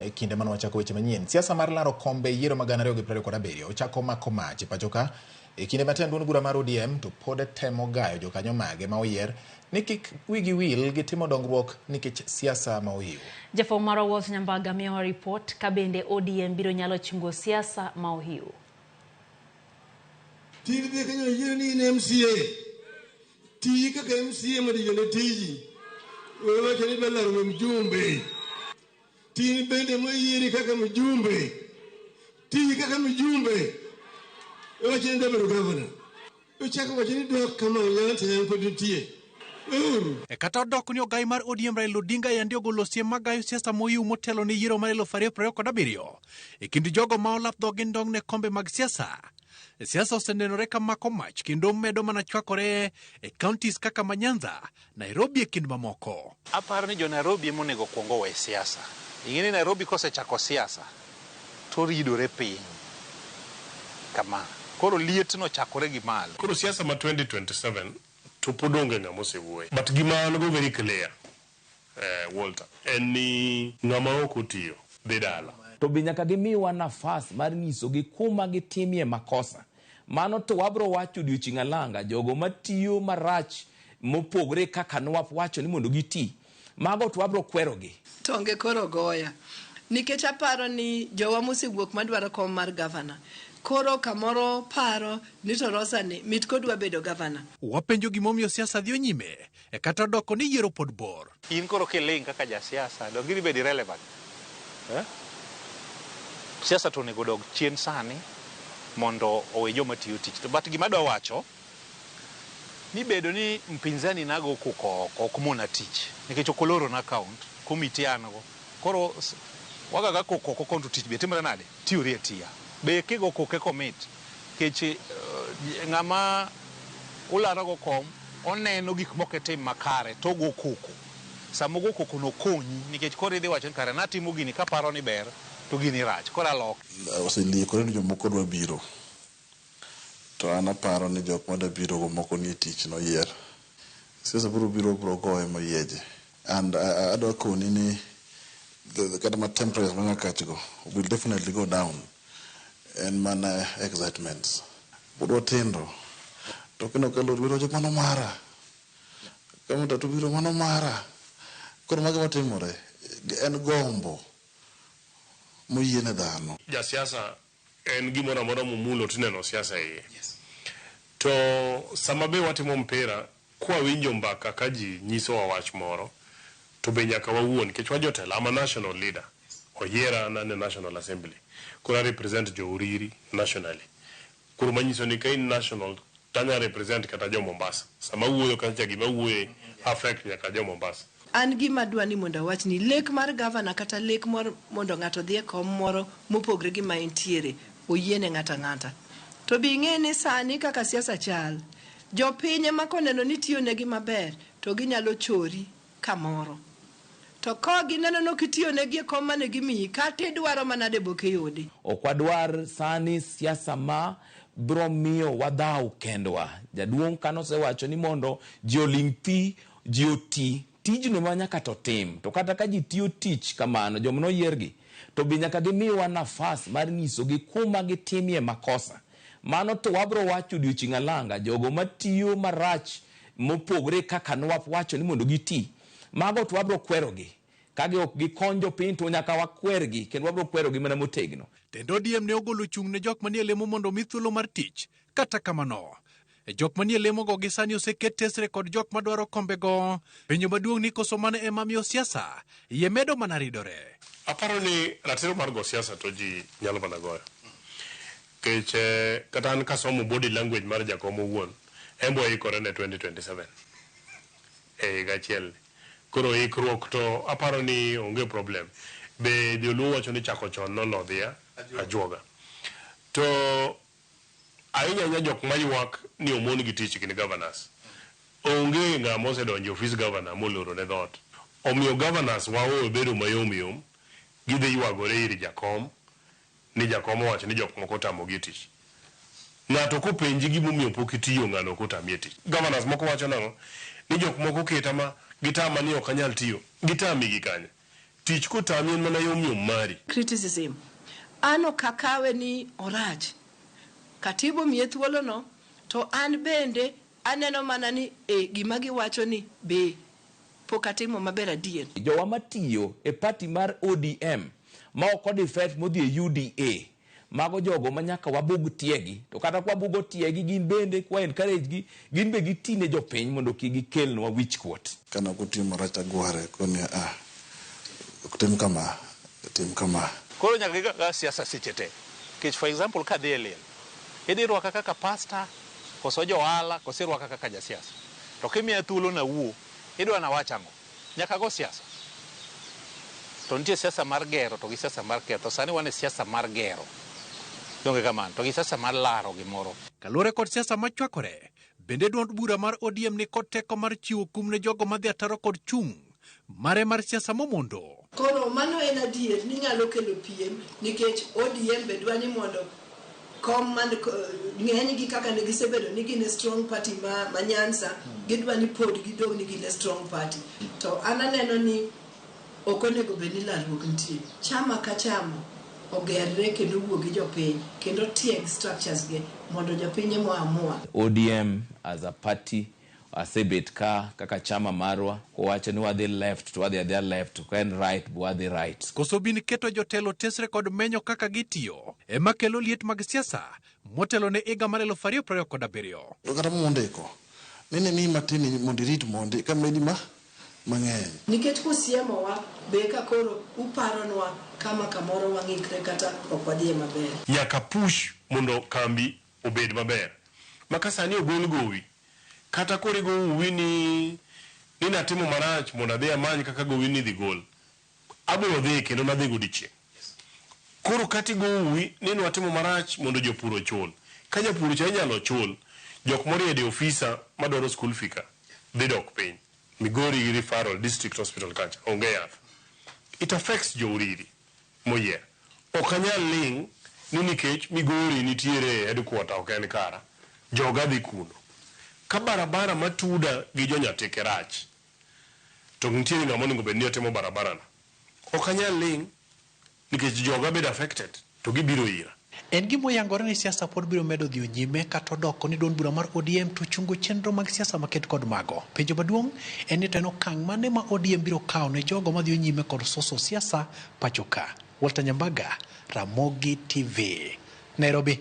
E kinde mane wachako weche manyien, siasa mar laro kombe yiero mag 2027 ochako mako mach e pacho ka. E kinde ma tend duond bura mar ODM to pod temo gayo jokanyo mage ma oyier ni kik wigi wil gi timo dongruok nikech siasa ma ohiu. Jafwambo marwa Walt Nyambaga miyowa ripot ka bende ODM biro nyalo chungo siasa ma ohiu. Tij dhi kanyo yiero ni in MCA. Ti kaka MCA mondo iyone tiji. We wacho ni idwa laro mjumbe. Tin bende moyieri kaka mjumbe. Ti kaka mjumbe. We wacho ni idwa bedo gavana. Ochako wacho ni dwa kama Nyanza en pod nitie. Weuru. E kata odok ni ogai mar ODM Raila Odinga yandi ogolo siem magayo siasa moyiw motelo ne yiero mar 2027 e kind jogo ma olap dhogi ndong' ne kombe mag siasa. Siasa osenenore ka mako mach kendo medo mana chwakore e counties kaka ma Nyanza, Nairobi e kind mamoko. Aparo ni jo Nairobi ema onego okuong owe siasa. Ing'e ni Nairobi kosechako siasa to oridore piny kama. Koro liet no chakore gi malo. Koro siasa ma 2027 to pod onge ng'ama osewuoye. But gima an go very clear Walter en ni ng'ama ok otiyo dhi dala. To be nyaka gimiwa nafas mar nyisogi kuma gitimie makosa. Mano to wabro wacho odiochieng' alanga, jogo matiyo marach mopogre kaka nwawacho ni mondo giti, mago to wabro kwerogi. Tonge koro goya nikech aparo ni jowa mosewuok madwaro kom mar gavana koro kamoro paro ni to Rosa ni mit kodwa bedo gavana. Wapenjo gimomiyo siasa dhiyo nyime e kata odoko ni yiero pod bor. In koro kiling' kaka ja siasa donge idhi bedo irrelevant? Eh? Siasa to onego odog chien sani mondo owe joma tiyo tich. To but gima adwa wacho ni bedo ni mpinzani na go koko oko ok mona tich nikech ok olorona account, committee an go. Koro wagaga koko oko kon to tich be timre nade? Tiyore atiya. Be kigo koko e komit nikech ng'ama ularo go kom oneno gik mok itim makare to ogo koko. Sama ogo koko no okonyi nikech koro idhi wacho ni kare natimo gini kaparo ni ber to gini rach koro aloke. Oseliekore ni jomoko dwa biro. To an aparo ni jok madwa biro go moko nie tich noyier. Siasa biro biro bro goye moyieje. And adwa koni ni kata ma temperature ma Nyakach go will definitely go down. En mana excitements. Pod watindo. To kineno ka lori biro wacho mano mara. Ka matatu biro mano mara. Koro mago matimore en gombo moyiene dhano. Jasiasa en gimoro amora momulo tineno siasa e iye. To sama be watimo mpira, kwawinjo mbaka ka ji nyisowa wach moro, to be nyaka wawuo nikech wa jotelo. I'm a national leader. Oyiera an e National Assembly. Koro a represent jo Uriri nationally. Koro manyiso ni ka in national to anya represent kata jo Mombasa. Sama awuoyo kacha cha gima awuoye affect nyaka jo Mombasa. An gima adwa ni mondo awach ni lek mar gavana kata lek mar mondo ng'ato odhi e kom moro mopogre gi ma entiere oyiene ng'ato ang'ata. To be ing'e ni sani kaka siasa chal, jopiny ema koneno ni itiyonegi maber to ginyalo chori kamoro. To ka gineno ni ok itiyonegi e kom mane gimiyi, kata idwaro manade be ok iyudi. Ok wadwar sani siasa ma biro miyo wadhaw kendwa. Jaduong' kane osewacho ni mondo ji oling' thi, ji oti, tijno ema nyaka to tim. To kata ka ji tiyo tich kamano, joma noyiergi, to be nyaka gimiwa nafas mar nyisogi kuma gitimie makosa. Mano to wabro wacho odiochieng' alanga, jogo matiyo marach mopogre kaka nwawacho ni mondo giti, mago to wabro kwerogi. Ka gi ok gikony jopiny to nyaka wakwergi kendo wabro kwerogi mana motegno. Tend ODM ne ogolo chung' ne jok manie lemo mondo omi thuolo mar tich. Kata kamano, jok manie lemogo gi sani oseket tesre kod jok madwaro kombego. Penjo maduong' ni koso mano ema miyo siasa iye medo mana ridore. Aparo ni ratiro mar go siasa to ji nyalo mana goyo. Nikech kata an kasomo body language mar jakom owuon, en be oikore ne 2027 e higa achiel ni. Koro ikruok to aparo ni onge problem. Be joluo wacho ni chako chon nolodhia ajuoga. To ahinya ahinya jok maywak ni omon gi tich gin governors. Onge ng'ama osedonjo e ofis governor moloro ne dhoot. Omiyo governors waweyo bedo mayom yom, gidhi ywagore ir jakom ni jakom owacho ni jok moko otamogi e tich. Ng'ato kopenji gimomiyo pok itiyo ng'ano ok otami e tich. Governors moko wacho nang'o? Ni jok moko oketa ma gitama ni ok anyal tiyo. Gitami gi kanye? Tich kotami en mana yom yom mari. Criticism. An ok akawe ni orach. Katiba omiye thuolono to an bende aneno mana ni e gima giwacho ni be pok atimo maber adier. Jowa matiyo e party mar ODM ma ok odefect modhi e UDA, mago jogo ma nyaka wabug tiegi. To kata kwabugo tiegi gin bende kwa encourage gi, gin be giti ne jopiny mondo kik gikelnwa wichkuot. Kane ok otiyo marach agware koni ah, ok tim kama, tim kama. Koro nyaka giga siasa seche te. Nikech for example kadhi e liel, idhi rwaka kaka pastor, koso johala, koso irwaka kaka jasiasa. To kimiya thuolo nawuo, idwa nawach ang'o? Nyaka go siasa. To nitie siasa mar gero to gi siasa mar ketho. Sani wan e siasa mar gero. Donge kamano? To gi siasa mar laro gimoro. Kaluwore kod siasa machwakore, bende duond bura mar ODM ni kod teko mar chiwo kum ne jogo madhi ataro kod chung' mare mar siasa momondo. Koro mano en adier ni nyalo kelo piem nikech ODM be dwa ni mondo kom man ng'enygi kaka ne gisebedo ni gin e strong party ma, ma Nyanza gidwa ni pod gidong' ni gin e strong party to an aneno ni ok onego bed ni lalruok nitie chama ka chama ogerre kendo owuo gi jopiny kendo tieg structures ge mondo jopiny ema amua. ODM as a party asebet ka kaka chama marwa kowacho ni wadhi left to wadhi adhiya left ka en right bo wadhi right. Koso bin keto jotelo tesre kod menyo kaka gitiyo ema kelo liet mag siasa motelo ne higa mar 2027. To kata mondiko nene miyi matin mondo irit mondi ka medi ma mang'eny. Nikech kusiemowa be eka koro uparonwa kama kamoro wang'ikre kata ok wadhiye maber. Nyaka push mondo kambi obed maber. Ma ka sani ogol gowi, kata koro igo uwi ni ni natimo marach mondo adhi amany kaka gowi ni idhi gol. Abiro dhi kendo nadhi godiochieng'. Koro kata igo uwi ni nwatimo marach mondo jopur ochul. Ka japur cha inyalo chul, jok moriedo e ofisa madwaro school fee ka dhi dok piny. Migori Referral District Hospital kacha onge yath. It affects jo Uriri moyier. Ok anyal ling' ni nikech Migori nitiere e headquarter ok en kara, joga dhi kuno. Ka barabara matuda gi jo Nyatike rach, to nitiere ng'ama onego bed ni otimo barabara no. Ok anyal ling' nikech joga bedo affected to gibiro ira. En gima oyangore ni siasa pod biro medo dhiyo nyime kata odoko ni duond bura mar ODM to chungo chenro mag siasa maket kod mago. Penjo maduong' en ni to en okang' mane ma ODM biro kawo ne jogo madhiyo nyime kod soso siasa pacho ka. Walter Nyambaga, Ramogi TV, Nairobi.